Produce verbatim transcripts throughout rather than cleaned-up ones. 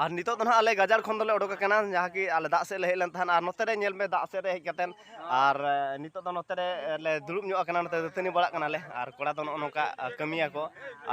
ᱟᱨ ᱱᱤᱛᱚᱜ ᱫᱚ ᱱᱟᱦᱟᱜ ᱟᱞᱮ ᱜᱟᱡᱟᱲ ᱠᱷᱚᱱ ᱫᱚᱞᱮ ᱚᱰᱚᱠ ᱟᱠᱟᱱᱟ, ᱡᱟᱦᱟᱸ ᱠᱤ ᱟᱞᱮ ᱫᱟᱜ ᱥᱮᱫ ᱞᱮ ᱦᱮᱡ ᱞᱮᱱ ᱛᱟᱦᱮᱸᱫ᱾ ᱟᱨ ᱱᱚᱛᱮ ᱨᱮ ᱧᱮᱞ ᱢᱮ, ᱫᱟᱜ ᱥᱮᱫ ᱨᱮ ᱦᱮᱡ ᱠᱟᱛᱮᱫ, ᱟᱨ, ᱮ, ᱱᱤᱛᱚᱜ ᱫᱚ ᱱᱚᱛᱮ ᱨᱮ, ᱮ, ᱞᱮ ᱫᱩᱲᱩᱵ ᱧᱚᱜ ᱟᱠᱟᱱᱟ, ᱱᱚᱛᱮ ᱫᱟᱹᱛᱟᱹᱱᱤ ᱵᱟᱲᱟᱜ ᱠᱟᱱᱟᱞᱮ᱾ ᱟᱨ ᱠᱚᱲᱟ ᱫᱚ ᱱᱚᱜᱼᱚ ᱱᱚᱝᱠᱟ, ᱟ, ᱠᱟᱹᱢᱤᱭᱟᱠᱚ᱾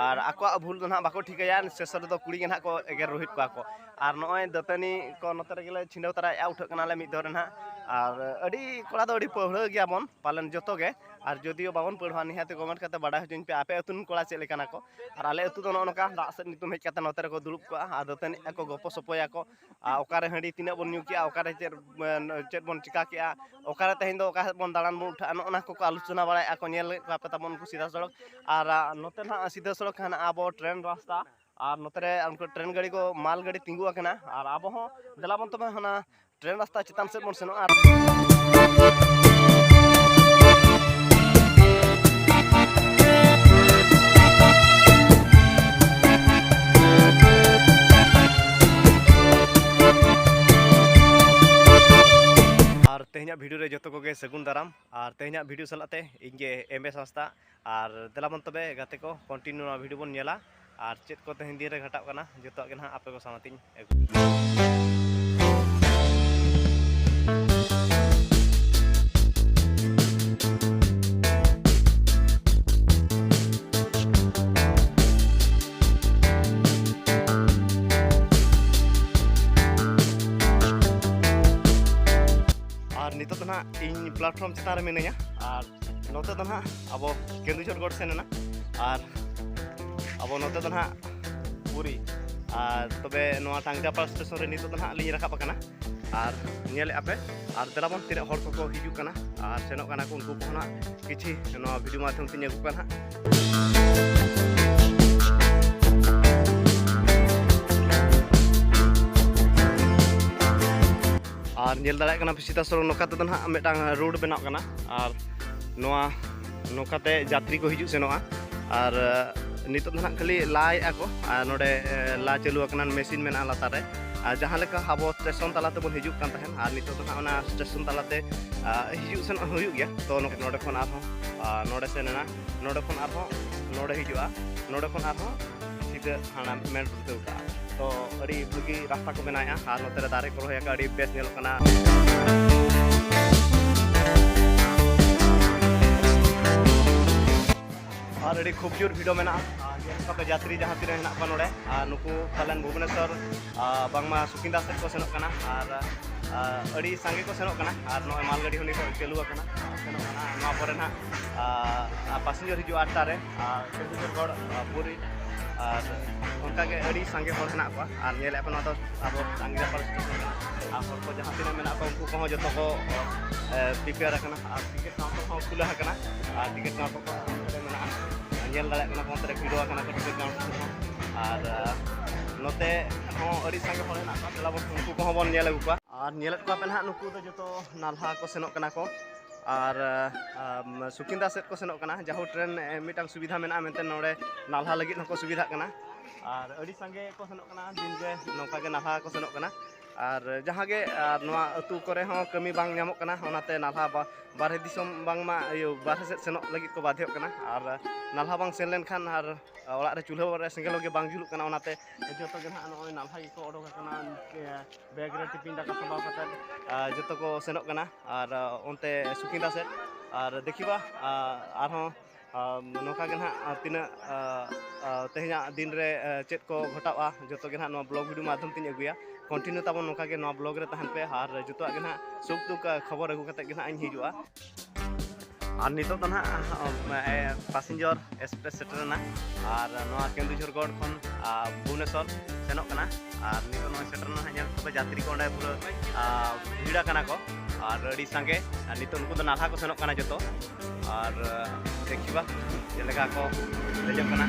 ᱟᱨ ᱟᱠᱚᱣᱟᱜ ᱵᱷᱩᱞ ᱫᱚ ᱱᱟᱦᱟᱜ ᱵᱟᱠᱚ ᱴᱷᱤᱠᱟᱹᱭᱟ, ᱥᱮᱥ ᱨᱮᱫᱚ ᱠᱩᱲᱤ ᱜᱮ ᱱᱟᱦᱟᱜ ᱠᱚ ᱮᱜᱮᱨ ᱨᱳᱦᱤᱛ ᱠᱚᱣᱟ ᱠᱚ᱾ ᱟᱨ ᱱᱚᱜᱼᱚᱭ ᱫᱟᱹᱛᱟᱹᱱᱤ ᱠᱚ ᱱᱚᱛᱮ ᱨᱮᱜᱮ ᱞᱮ ᱪᱷᱤᱸᱰᱟᱹᱣ ᱛᱟᱨᱟᱭᱮᱫᱼᱟ, ᱩᱴᱷᱟᱹᱜ ᱠᱟᱱᱟᱞᱮ ᱢᱤᱫ ᱫᱷᱟᱣ ᱨᱮ ᱱᱟᱦᱟᱜ᱾ ᱟᱨ ᱟᱹᱰᱤ ᱠᱚᱲᱟ ᱫᱚ ᱟᱹᱰᱤ ᱯᱟᱹᱣᱲᱟᱹ ᱜᱮᱭᱟᱵᱚᱱ ᱯᱟᱞᱮᱱ ᱡᱚᱛᱚ ᱜᱮ᱾ ᱟᱨ ᱡᱩᱫᱤᱭᱳ ᱵᱟᱵᱚᱱ ᱯᱟᱹᱲᱦᱟᱹᱣᱟ, ᱱᱤᱦᱟᱹᱛ ᱠᱚᱢᱮᱱᱴ ᱠᱟᱛᱮ ᱵᱟᱰᱟᱭ ᱦᱚᱪᱚᱧ ᱯᱮ, ᱟᱯᱮ ᱟᱹᱛᱩ ᱨᱮᱱ ᱠᱚᱲᱟ ᱪᱮᱫ ᱞᱮᱠᱟᱱᱟ ᱠᱚ᱾ ᱟᱨ ᱟᱞᱮ ᱟᱹᱛᱩ ᱫᱚ ᱱᱚᱜᱼᱚ ᱱᱚᱝᱠᱟ ᱫᱟᱜ ᱥᱮᱫ ᱧᱩᱛᱩᱢ ᱦᱮᱡ ᱠᱟᱛᱮ ᱱᱚᱛᱮ ᱨᱮᱠᱚ ᱫᱩᱲᱩᱵ ᱠᱚᱜᱼᱟ ᱟᱨ ᱫᱟᱹᱛᱟᱹᱱᱤᱜ ᱟᱠᱚ, ᱜᱚᱯᱚ ᱥᱚᱯᱚᱭᱟᱠᱚ᱾ ᱟᱨ ᱚᱠᱟᱨᱮ ᱦᱟᱺᱰᱤ ᱛᱤᱱᱟᱹᱜ ᱵᱚᱱ ᱧᱩ ᱠᱮᱜᱼᱟ, ᱚᱠᱟᱨᱮ ᱪᱮᱫ, ᱪᱮᱫ ᱵᱚᱱ ᱪᱤᱠᱟ ᱠᱮᱜᱼᱟ, ᱚᱠᱟᱨᱮ ᱛᱮᱦᱮᱧ ᱫᱚ ᱚᱠᱟ ᱥᱮᱫ ᱵᱚᱱ ᱫᱟᱬᱟᱱ ᱵᱚᱱ ᱩᱴᱷᱟᱹᱜᱼᱟ, ᱱᱚᱜᱼᱚ ᱱᱟ ᱠᱚᱠᱚ ᱟᱞᱳᱪᱚᱱᱟ ᱵᱟᱲᱟᱭᱮᱫᱼᱟ ᱠᱚ, ᱧᱮᱞ ᱞᱮᱫ ᱠᱚᱣᱟ ᱯᱮ ᱛᱟᱵᱚᱱ ᱩᱱᱠᱩ ᱥᱤᱫᱷᱟ ᱥᱚᱲᱚᱠ᱾ ᱟᱨ, ᱟ, ᱱᱚᱛᱮ ᱱᱟᱦᱟᱜ ᱥᱤᱫᱷᱟ ᱥᱚᱲᱚᱠ ᱦᱮᱱᱟᱜᱼᱟ ᱟᱵᱚ ᱴᱨᱮᱱ ᱨᱟᱥᱛᱟ, ᱟᱨ ᱱᱚᱛᱮ ᱨᱮ ᱩᱱᱠᱩ ᱴᱨᱮᱱ ᱜᱟᱹᱰᱤ ᱠᱚ, ᱢᱟᱞ ᱜᱟᱹᱰᱤ ᱛᱤᱸᱜᱩ ᱟᱠᱟᱱᱟ᱾ ᱟᱨ ᱟᱵᱚ ᱦᱚᱸ ᱫᱮᱞᱟ ᱵᱚᱱ ᱛᱚᱵᱮ ᱚᱱᱟ ᱴᱨᱮᱱ ᱨᱟᱥᱛᱟ ᱪᱮᱛᱟᱱ ᱥᱮᱫ ᱵᱚᱱ ᱥᱮᱱᱚᱜᱼᱟ᱾ ᱟᱨ ᱛᱮᱦᱮᱧᱟᱜ ᱵᱷᱤᱰᱤᱭᱳ ᱨᱮ ᱡᱚᱛᱚ ᱠᱚᱜᱮ ᱥᱟᱹᱜᱩᱱ ᱫᱟᱨᱟᱢ᱾ ᱟᱨ ᱛᱮᱦᱮᱧᱟᱜ ᱵᱷᱤᱰᱤᱭᱳ ᱥᱟᱞᱟᱜ ᱛᱮ ᱤᱧ ᱜᱮ ᱮᱢ ᱮᱥ ᱦᱟᱸᱥᱫᱟ᱾ ᱟᱨ ᱫᱮᱞᱟ ᱵᱚᱱ ᱛᱚᱵᱮ ᱜᱟᱛᱮ ᱠᱚ, ᱠᱚᱱᱴᱤᱱᱤᱭᱩ ᱱᱚᱣᱟ ᱵᱷᱤᱰᱤᱭᱳ ᱵᱚᱱ ᱧᱮᱞᱟ᱾ ᱟᱨ ᱪᱮᱫ ᱠᱚ ᱛᱮᱦᱮᱧ ᱫᱤᱱ ᱨᱮ ᱜᱷᱟᱴᱟᱜ ᱠᱟᱱᱟ, ᱡᱚᱛᱚᱣᱟᱜ ᱜᱮ ᱱᱟᱦᱟᱜ ᱟᱯᱮ ᱠᱚ ᱥᱟᱢᱟᱝ ᱛᱤᱧ ᱟᱹᱜᱩᱭᱟ᱾ ᱟᱨ ᱱᱤᱛᱚᱜ ᱫᱚ ᱱᱟᱦᱟᱜ ᱤᱧ ᱯᱞᱟᱴᱯᱷᱚᱨᱢ ᱪᱮᱛᱟᱱ ᱨᱮ ᱢᱤᱱᱟᱹᱧᱟ᱾ ᱟᱨ ᱱᱚᱛᱮ ᱫᱚ ᱱᱟᱦᱟᱜ ᱟᱵᱚ ᱠᱮᱸᱫᱩᱡᱷᱚᱨ ᱜᱚᱲ ᱥᱮᱱ ᱮᱱᱟ, ᱟᱨ ᱟᱵᱚ ᱱᱚᱛᱮ ᱫᱚ ᱱᱟᱦᱟᱜ ᱯᱩᱨᱤ᱾ ᱟᱨ ᱛᱚᱵᱮ ᱱᱚᱣᱟ ᱴᱟᱝᱜᱟᱯᱟᱲ ᱥᱴᱮᱥᱚᱱ ᱨᱮ ᱱᱤᱛᱚᱜ ᱫᱚ ᱱᱟᱦᱟᱜ ᱞᱤᱧ ᱨᱟᱠᱟᱵ ᱟᱠᱟᱱᱟ᱾ ᱟᱨ ᱧᱮᱞᱮᱫᱼᱟ ᱯᱮ, ᱟᱨ ᱫᱮᱞᱟ ᱵᱚᱱ ᱛᱤᱱᱟᱹᱜ ᱦᱚᱲ ᱠᱚᱠᱚ ᱦᱤᱡᱩᱜ ᱠᱟᱱᱟ ᱟᱨ ᱥᱮᱱᱚᱜ ᱠᱟᱱᱟ ᱠᱚ, ᱩᱱᱠᱩ ᱠᱚᱦᱚᱸ ᱱᱟᱦᱟᱜ ᱠᱤᱪᱷᱤ ᱱᱚᱣᱟ ᱵᱷᱤᱰᱤᱭᱳ ᱢᱟᱫᱽᱫᱷᱚᱢ ᱛᱮᱧ ᱟᱹᱜᱩ ᱠᱚᱣᱟ ᱱᱟᱦᱟᱜ᱾ ᱟᱨ ᱧᱮᱞ ᱫᱟᱲᱮᱭᱟᱜ ᱠᱟᱱᱟ ᱯᱮ, ᱥᱤᱫᱷᱟ ᱥᱚᱲᱚᱠ ᱱᱚᱝᱠᱟ ᱛᱮᱫᱚ ᱱᱟᱦᱟᱜ ᱢᱤᱫᱴᱟᱝ ᱨᱳᱰ ᱵᱮᱱᱟᱣ ᱠᱟᱱᱟ᱾ ᱟᱨ ᱱᱚᱣᱟ ᱱᱚᱝᱠᱟᱛᱮ ᱡᱟᱛᱨᱤ ᱠᱚ ᱦᱤᱡᱩᱜ ᱥᱮᱱᱚᱜᱼᱟ᱾ ᱟᱨ, ᱮ, ᱱᱤᱛᱚᱜ ᱫᱚ ᱱᱟᱦᱟᱜ ᱠᱷᱟᱹᱞᱤ ᱞᱟᱭᱮᱫᱼᱟ ᱠᱚ, ᱟᱨ ᱱᱚᱰᱮ, ᱮ, ᱞᱟ ᱪᱟᱹᱞᱩ ᱟᱠᱟᱱᱟ, ᱢᱮᱥᱤᱱ ᱢᱮᱱᱟᱜᱼᱟ ᱞᱟᱛᱟᱨ ᱨᱮ᱾ ᱟᱨ ᱡᱟᱦᱟᱸ ᱞᱮᱠᱟ ᱟᱵᱚ ᱥᱴᱮᱥᱚᱱ ᱛᱟᱞᱟ ᱛᱮᱵᱚᱱ ᱦᱤᱡᱩᱜ ᱠᱟᱱ ᱛᱟᱦᱮᱸᱱ, ᱟᱨ ᱱᱤᱛᱚᱜ ᱫᱚ ᱱᱟᱦᱟᱜ ᱚᱱᱟ ᱥᱴᱮᱥᱚᱱ ᱛᱟᱞᱟᱛᱮ, ᱟ, ᱦᱤᱡᱩᱜ ᱥᱮᱱᱚᱜ ᱦᱩᱭᱩᱜ ᱜᱮᱭᱟ᱾ ᱛᱚ ᱱᱚ-, ᱱᱚᱰᱮ ᱠᱷᱚᱱ ᱟᱨᱦᱚᱸ, ᱟ, ᱱᱚᱰᱮ ᱥᱮᱱ ᱮᱱᱟ, ᱱᱚᱰᱮ ᱠᱷᱚᱱ ᱟᱨᱦᱚᱸ ᱱᱚᱰᱮ ᱦᱤᱡᱩᱜᱼᱟ, ᱱᱚᱰᱮ ᱠᱷᱚᱱ ᱟᱨᱦᱚᱸ ᱥᱤᱫᱷᱟᱹ ᱦᱟᱱᱟ ᱢᱮᱱ ᱨᱳᱰ ᱛᱮ ᱩᱞᱴᱟᱹᱜᱼᱟ᱾ ᱛᱚ ᱟᱹᱰᱤ ᱵᱷᱟᱹᱜᱤ ᱨᱟᱥᱛᱟ ᱠᱚ ᱵᱮᱱᱟᱣᱮᱫᱼᱟ ᱟᱨ ᱱᱚᱛᱮ ᱨᱮ ᱫᱟᱨᱮ ᱠᱚ ᱨᱚᱦᱚᱭ ᱟᱠᱟᱫ, ᱟᱹᱰᱤ ᱵᱮᱥ ᱧᱮᱞᱚᱜ ᱠᱟᱱᱟ᱾ ᱟᱨ ᱟᱹᱰᱤ ᱠᱷᱩᱵ ᱡᱳᱨ ᱵᱷᱤᱲ ᱢᱮᱱᱟᱜᱼᱟ᱾ ᱟᱨ ᱧᱮᱞ ᱠᱚᱯᱮ ᱡᱟᱛᱨᱤ ᱡᱟᱦᱟᱸ ᱛᱤᱱᱟᱹᱜ ᱦᱮᱱᱟᱜ ᱠᱚᱣᱟ ᱱᱚᱰᱮ, ᱟᱨ ᱱᱩᱠᱩ ᱯᱟᱞᱮᱱ ᱵᱷᱩᱵᱽᱱᱮᱥᱚᱨ, ᱟᱨ ᱵᱟᱝᱢᱟ ᱥᱩᱠᱤᱱᱫᱟ ᱥᱮᱫ ᱠᱚ ᱥᱮᱱᱚᱜ ᱠᱟᱱᱟ᱾ ᱟᱨ, ᱟᱨ ᱟᱹᱰᱤ ᱥᱟᱸᱜᱮ ᱠᱚ ᱥᱮᱱᱚᱜ ᱠᱟᱱᱟ᱾ ᱟᱨ ᱱᱚᱜᱼᱚᱭ ᱢᱟᱞᱜᱟᱹᱰᱤ ᱦᱚᱸ ᱱᱤᱛᱚᱜ ᱪᱟᱹᱞᱩ ᱟᱠᱟᱱᱟ, ᱥᱮᱱᱚᱜ ᱠᱟᱱᱟ᱾ ᱱᱚᱣᱟ ᱯᱚᱨᱮ ᱱᱟᱦᱟᱜ, ᱟᱨ, ᱟᱨ ᱯᱟᱥᱮᱧᱡᱟᱨ ᱦᱤᱡᱩᱜᱼᱟ ᱟᱴ ᱴᱟ ᱨᱮ, ᱟᱨ ᱪᱚᱱᱰᱤᱜᱚᱲ, ᱟᱨ ᱯᱩᱨᱤ, ᱟᱨ ᱚᱱᱠᱟᱜᱮ ᱟᱹᱰᱤ ᱥᱟᱸᱜᱮ ᱦᱚᱲ ᱦᱮᱱᱟᱜ ᱠᱚᱣᱟ᱾ ᱟᱨ ᱧᱮᱞᱮᱫ ᱯᱮ, ᱱᱚᱣᱟ ᱫᱚ ᱟᱵᱚ ᱟᱝᱜᱤᱨᱟᱯᱟᱲ ᱥᱴᱮᱥᱚᱱ ᱠᱟᱱᱟ᱾ ᱟᱨ ᱦᱚᱲ ᱠᱚ ᱡᱟᱦᱟᱸ ᱛᱤᱱᱟᱹᱜ ᱢᱮᱱᱟᱜ ᱠᱚᱣᱟ, ᱩᱱᱠᱩ ᱠᱚᱦᱚᱸ ᱡᱚᱛᱚ ᱠᱚ, ᱮ, ᱯᱨᱤᱯᱮᱭᱟᱨ ᱟᱠᱟᱱᱟ᱾ ᱟᱨ ᱴᱤᱠᱤᱴ ᱠᱟᱣᱩᱱᱴᱟᱨ ᱦᱚᱸ ᱠᱷᱩᱞᱟᱹ ᱟᱠᱟᱱᱟ᱾ ᱟᱨ ᱴᱤᱠᱤᱴ ᱠᱟᱣᱩᱱᱴᱟᱨ ᱠᱚ ᱚᱱᱛᱮ ᱨᱮ ᱢᱮᱱᱟᱜᱼᱟ᱾ ᱧᱮᱞ ᱫᱟᱲᱮᱭᱟᱜ ᱠᱟᱱᱟ ᱠᱚ, ᱚᱱᱛᱮ ᱨᱮ ᱵᱷᱤᱲᱚ ᱟᱠᱟᱱᱟ ᱠᱚ ᱴᱤᱠᱤᱴ ᱠᱟᱣᱩᱱᱴᱟᱨ ᱠᱚᱦᱚᱸ᱾ ᱟᱨ, ᱮ, ᱱᱚᱛᱮ ᱦᱚᱸ ᱟᱹᱰᱤ ᱥᱟᱸᱜᱮ ᱦᱚᱲ ᱦᱮᱱᱟᱜ ᱠᱚᱣᱟ᱾ ᱫᱮᱞᱟ ᱵᱚᱱ ᱩᱱᱠᱩ ᱠᱚᱦᱚᱸ ᱵᱚᱱ ᱧᱮᱞ ᱟᱹᱜᱩ ᱠᱚᱣᱟ᱾ ᱟᱨ ᱧᱮᱞᱮᱫ ᱠᱚᱣᱟ ᱯᱮ ᱱᱟᱦᱟᱜ, ᱱᱩᱠᱩ ᱫᱚ ᱡᱚᱛᱚ ᱱᱟᱞᱦᱟ ᱠᱚ ᱥᱮᱱᱚᱜ ᱠᱟᱱᱟ ᱠᱚ᱾ ᱟᱨ, ᱟᱢ, ᱥᱩᱠᱤᱱᱫᱟ ᱥᱮᱫ ᱠᱚ ᱥᱮᱱᱚᱜ ᱠᱟᱱᱟ᱾ ᱡᱟᱦᱳ ᱴᱨᱮᱱ, ᱮ, ᱢᱤᱫᱴᱟᱝ ᱥᱩᱵᱤᱫᱷᱟ ᱢᱮᱱᱟᱜᱼᱟ ᱢᱮᱱᱛᱮ, ᱱᱚᱰᱮ ᱱᱟᱞᱦᱟ ᱞᱟᱹᱜᱤᱫ ᱦᱚᱸᱠᱚ ᱥᱩᱵᱤᱫᱷᱟᱜ ᱠᱟᱱᱟ᱾ ᱟᱨ ᱟᱹᱰᱤ ᱥᱟᱸᱜᱮ ᱠᱚ ᱥᱮᱱᱚᱜ ᱠᱟᱱᱟ, ᱫᱤᱱ ᱜᱮ ᱱᱚᱝᱠᱟ ᱜᱮ ᱱᱟᱞᱦᱟ ᱠᱚ ᱥᱮᱱᱚᱜ ᱠᱟᱱᱟ᱾ ᱟᱨ ᱡᱟᱦᱟᱸ ᱜᱮ, ᱟᱨ ᱱᱚᱣᱟ ᱟᱹᱛᱩ ᱠᱚᱨᱮ ᱦᱚᱸ ᱠᱟᱹᱢᱤ ᱵᱟᱝ ᱧᱟᱢᱚᱜ ᱠᱟᱱᱟ, ᱚᱱᱟᱛᱮ ᱱᱟᱞᱦᱟ ᱵᱟ-, ᱵᱟᱨᱦᱮ ᱫᱤᱥᱚᱢ ᱵᱟᱝᱢᱟ ᱤᱭᱟᱹ ᱵᱟᱨᱦᱮ ᱥᱮᱫ ᱥᱮᱱᱚᱜ ᱞᱟᱹᱜᱤᱫ ᱠᱚ ᱵᱟᱫᱷᱭᱚᱜ ᱠᱟᱱᱟ᱾ ᱟᱨ ᱱᱟᱞᱦᱟ ᱵᱟᱝ ᱥᱮᱱ ᱞᱮᱱᱠᱷᱟᱱ ᱟᱨ ᱚᱲᱟᱜ ᱨᱮ ᱪᱩᱞᱦᱟᱹ ᱨᱮ ᱥᱮᱸᱜᱮᱞ ᱜᱮ ᱵᱟᱝ ᱡᱩᱞᱩᱜ ᱠᱟᱱᱟ, ᱚᱱᱟᱛᱮ ᱡᱚᱛᱚ ᱜᱮ ᱱᱟᱦᱟᱜ ᱱᱚᱜᱼᱚᱭ ᱱᱟᱞᱦᱟ ᱜᱮᱠᱚ ᱚᱰᱚᱠ ᱟᱠᱟᱱᱟ᱾ ᱮ, ᱵᱮᱜᱽ ᱨᱮ ᱴᱤᱯᱤᱱ ᱫᱟᱠᱟ ᱥᱟᱢᱵᱟᱣ ᱠᱟᱛᱮᱫ, ᱟ, ᱡᱚᱛᱚ ᱠᱚ ᱥᱮᱱᱚᱜ ᱠᱟᱱᱟ᱾ ᱟᱨ, ᱟ, ᱚᱱᱛᱮ ᱥᱩᱠᱤᱱᱫᱟ ᱥᱮᱫ᱾ ᱟᱨ ᱫᱮᱠᱷᱤᱵᱟ, ᱟ, ᱟᱨᱦᱚᱸ, ᱟ, ᱱᱚᱝᱠᱟ ᱜᱮ ᱱᱟᱦᱟᱜ, ᱟ, ᱛᱤᱱᱟᱹᱜ, ᱟ, ᱟ, ᱛᱮᱦᱮᱧᱟᱜ ᱫᱤᱱ ᱨᱮ, ᱟ, ᱪᱮᱫ ᱠᱚ ᱜᱷᱚᱴᱟᱜᱼᱟ, ᱡᱚᱛᱚ ᱜᱮ ᱱᱟᱦᱟᱜ ᱱᱚᱣᱟ ᱵᱞᱚᱜ ᱵᱷᱤᱰᱤᱭᱳ ᱢᱟᱫᱽᱫᱷᱚᱢ ᱛᱤᱧ ᱟᱹᱜᱩᱭᱟ᱾ ᱠᱚᱱᱴᱤᱱᱤᱭᱩ ᱛᱟᱵᱚᱱ ᱱᱚᱝᱠᱟ ᱜᱮ ᱱᱚᱣᱟ ᱵᱞᱚᱜ ᱨᱮ ᱛᱟᱦᱮᱱ ᱯᱮ, ᱟᱨ ᱡᱚᱛᱚᱣᱟᱜ ᱜᱮ ᱱᱟᱦᱟᱜ ᱥᱩᱠ ᱫᱩᱠ, ᱟ, ᱠᱷᱚᱵᱚᱨ ᱟᱹᱜᱩ ᱠᱟᱛᱮᱫ ᱜᱮ ᱱᱟᱦᱟᱜ ᱤᱧ ᱦᱤᱡᱩᱜᱼᱟ᱾ ᱟᱨ ᱱᱤᱛᱚᱜ ᱫᱚ ᱱᱟᱦᱟᱜ, ᱟ, ᱮ, ᱯᱟᱥᱮᱧᱡᱚᱨ ᱮᱠᱥᱯᱨᱮᱥ ᱥᱮᱴᱮᱨ ᱮᱱᱟ᱾ ᱟᱨ ᱱᱚᱣᱟ ᱠᱮᱱᱫᱩᱡᱷᱚᱨᱜᱚᱲ ᱠᱷᱚᱱ, ᱟ, ᱵᱷᱩᱵᱽᱱᱮᱥᱚᱨ ᱥᱮᱱᱚᱜ ᱠᱟᱱᱟ᱾ ᱟᱨ ᱱᱤᱛᱚᱜ ᱱᱚᱜᱼᱚᱭ ᱥᱮᱴᱮᱨ ᱮᱱᱟ ᱦᱟᱸᱜ, ᱧᱮᱞ ᱠᱚᱯᱮ ᱡᱟᱛᱨᱤ ᱠᱚ ᱚᱸᱰᱮ ᱯᱩᱨᱟᱹ, ᱟ, ᱵᱷᱤᱲ ᱟᱠᱟᱱᱟ ᱠᱚ᱾ ᱟᱨ ᱟᱹᱰᱤ ᱥᱟᱸᱜᱮ᱾ ᱟᱨ ᱱᱤᱛᱚᱜ ᱱᱩᱠᱩ ᱫᱚ ᱱᱟᱞᱦᱟ ᱠᱚ ᱥᱮᱱᱚᱜ ᱠᱟᱱᱟ ᱡᱚᱛᱚ᱾ ᱟᱨ, ᱟ, ᱫᱮᱠᱷᱤᱵᱟ ᱪᱮᱫ ᱞᱮᱠᱟ ᱠᱚ ᱫᱮᱡᱚᱜ ᱠᱟᱱᱟ᱾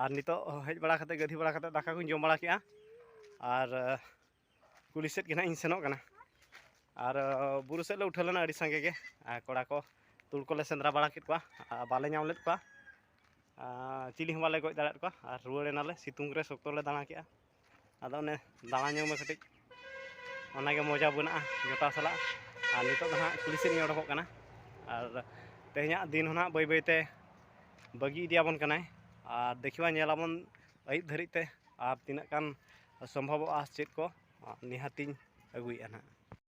ᱟᱨ ᱱᱤᱛᱚᱜ ᱦᱮᱡ ᱵᱟᱲᱟ ᱠᱟᱛᱮ, ᱜᱟᱹᱫᱷᱤ ᱵᱟᱲᱟ ᱠᱟᱛᱮ, ᱫᱟᱠᱟ ᱠᱚᱧ ᱡᱚᱢ ᱵᱟᱲᱟ ᱠᱮᱜᱼᱟ᱾ ᱟᱨ ᱠᱩᱞᱦᱤ ᱥᱮᱫ ᱜᱮ ᱱᱟᱦᱟᱜ ᱤᱧ ᱥᱮᱱᱚᱜ ᱠᱟᱱᱟ᱾ ᱟᱨ ᱵᱩᱨᱩ ᱥᱮᱫ ᱞᱮ ᱩᱴᱷᱟᱹᱣ ᱞᱮᱱᱟ ᱟᱹᱰᱤ ᱥᱟᱸᱜᱮ ᱜᱮ᱾ ᱟᱨ ᱠᱚᱲᱟ ᱠᱚ ᱛᱩᱲ ᱠᱚᱞᱮ ᱥᱮᱸᱫᱽᱨᱟ ᱵᱟᱲᱟ ᱠᱮᱫ ᱠᱚᱣᱟ, ᱟᱨ ᱵᱟᱞᱮ ᱧᱟᱢ ᱞᱮᱫ ᱠᱚᱣᱟ᱾ ᱟᱨ ᱪᱤᱞᱤ ᱦᱚᱸ ᱵᱟᱞᱮ ᱜᱚᱡ ᱫᱟᱲᱮᱭᱟᱫ ᱠᱚᱣᱟ᱾ ᱟᱨ ᱨᱩᱣᱟᱹᱲ ᱮᱱᱟᱞᱮ, ᱥᱤᱛᱩᱝ ᱨᱮ ᱥᱚᱠᱛᱚ ᱞᱮ ᱫᱟᱬᱟ ᱠᱮᱜᱼᱟ᱾ ᱟᱫᱚ ᱚᱱᱮ ᱫᱟᱬᱟ ᱧᱚᱜ ᱢᱮ ᱠᱟᱹᱴᱤᱡ, ᱚᱱᱟᱜᱮ ᱢᱚᱡᱟ ᱵᱮᱱᱟᱜᱼᱟ ᱡᱚᱴᱟᱣ ᱥᱟᱞᱟᱜ᱾ ᱟᱨ ᱱᱤᱛᱚᱜ ᱫᱚ ᱱᱟᱦᱟᱜ ᱠᱩᱞᱦᱤ ᱥᱮᱫ ᱤᱧ ᱚᱰᱚᱠᱚᱜ ᱠᱟᱱᱟ᱾ ᱟᱨ ᱛᱮᱦᱮᱧᱟᱜ ᱫᱤᱱ ᱦᱚᱸ ᱱᱟᱦᱟᱜ ᱵᱟᱹᱭ ᱵᱟᱹᱭᱛᱮ ᱵᱟᱹᱜᱤ ᱤᱫᱤᱭᱟᱵᱚᱱ ᱠᱟᱱᱟᱭ᱾ ᱟᱨ ᱫᱮᱠᱷᱤᱵᱟ, ᱧᱮᱞᱟᱵᱚᱱ ᱟᱹᱭᱩᱵ ᱫᱷᱟᱹᱨᱤᱡ ᱛᱮ ᱟᱨ ᱛᱤᱱᱟᱹᱜ ᱜᱟᱱ ᱥᱚᱢᱵᱷᱚᱵᱚᱜᱼᱟ ᱪᱮᱫ ᱠᱚ, ᱱᱤᱦᱟᱹᱛᱤᱧ ᱟᱹᱜᱩᱭᱮᱫᱼᱟ ᱱᱟᱦᱟᱜ᱾